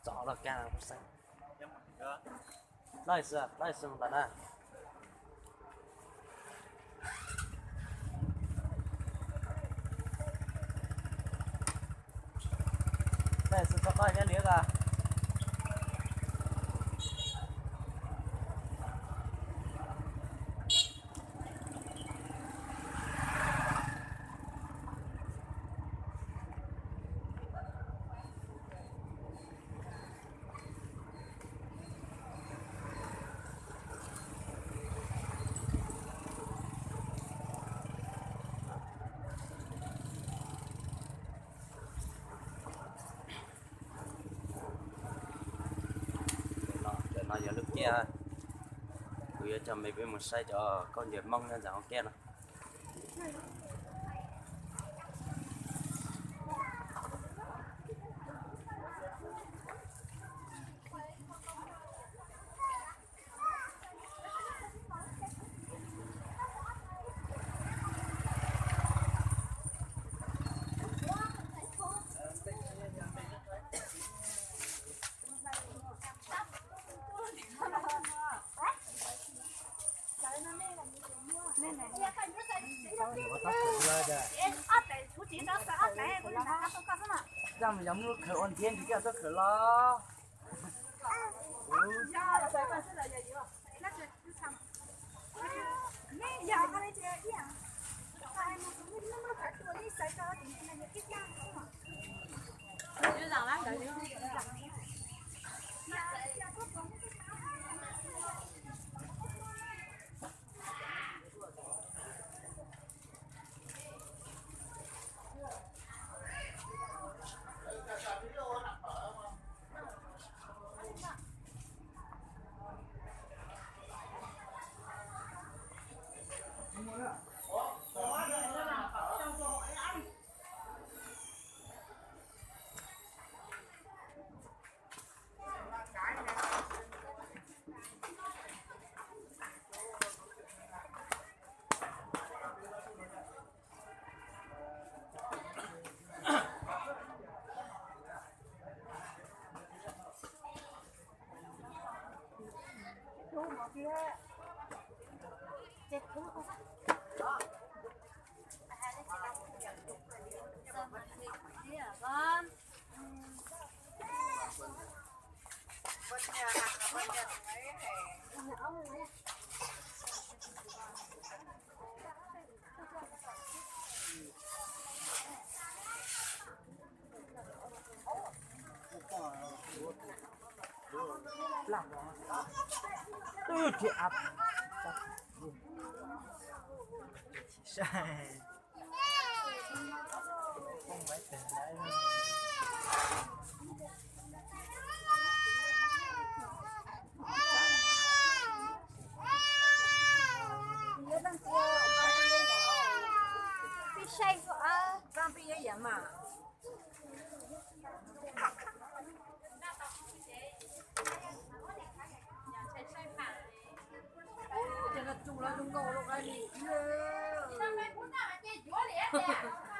Los kag, los xwb, los xwb mus ntawm na. Los xwb txog qhov nyob liab ko. Ntawm no yog lub kiab. Kuv yuav coj me peb mus saib cov khaub ncaws Hmoob nyob ntawm hauv kiab no. Yog muab lub khawv ua nthiab nrhiav coj tuaj khawv los.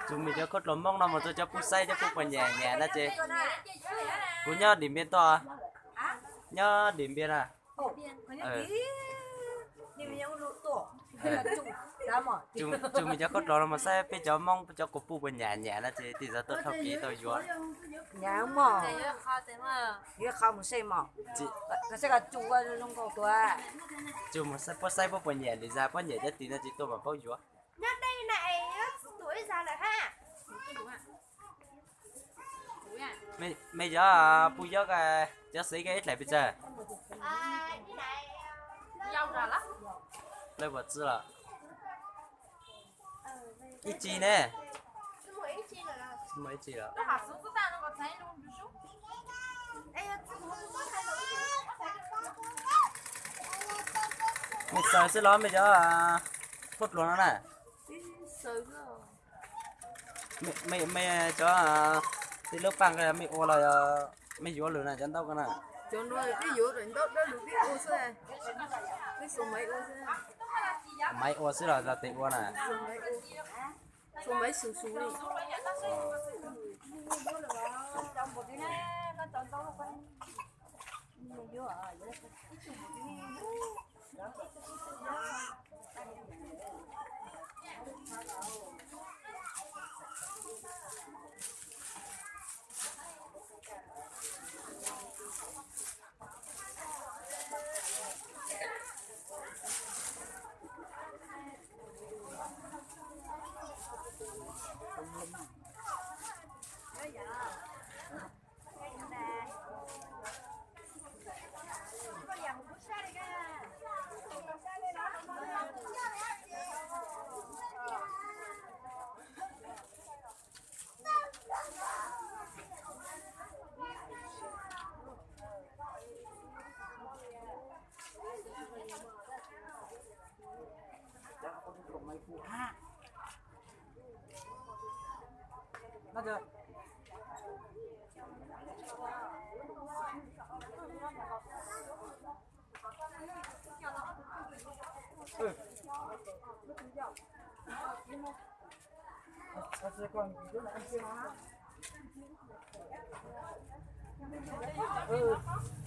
Tsuas me cov khaub dluas Hmoob no mas txog cov pub saib cov pub puas nyiam nyiam na ces. Kuv nyob Dim Npiaj tuaj, nyob Dim Npiaj na. Tsuas me cov khaub dluas no mas saib peb cov Hmoob cov kuv pub puas nyiam nyiam na ces tij txawm tuaj thauj kev tau yuav. Tsuas mus saib puab saib puab puas nyiam li zag, puab nyiam cov tid no ces tuaj mas paub yuav. Me cov pub yob, cov xev koj ib dlaim pes tsawg? Lawv puas txwb los? Ib tsi ne? Ib tsi los. Me xaws xwb los me cov khaub dluas no na? Me cov tej lub paj nqaij me ua los yog me yuav lawm na cov ntaub ko na? Maiv ua xwb los tes ua na? Ừ.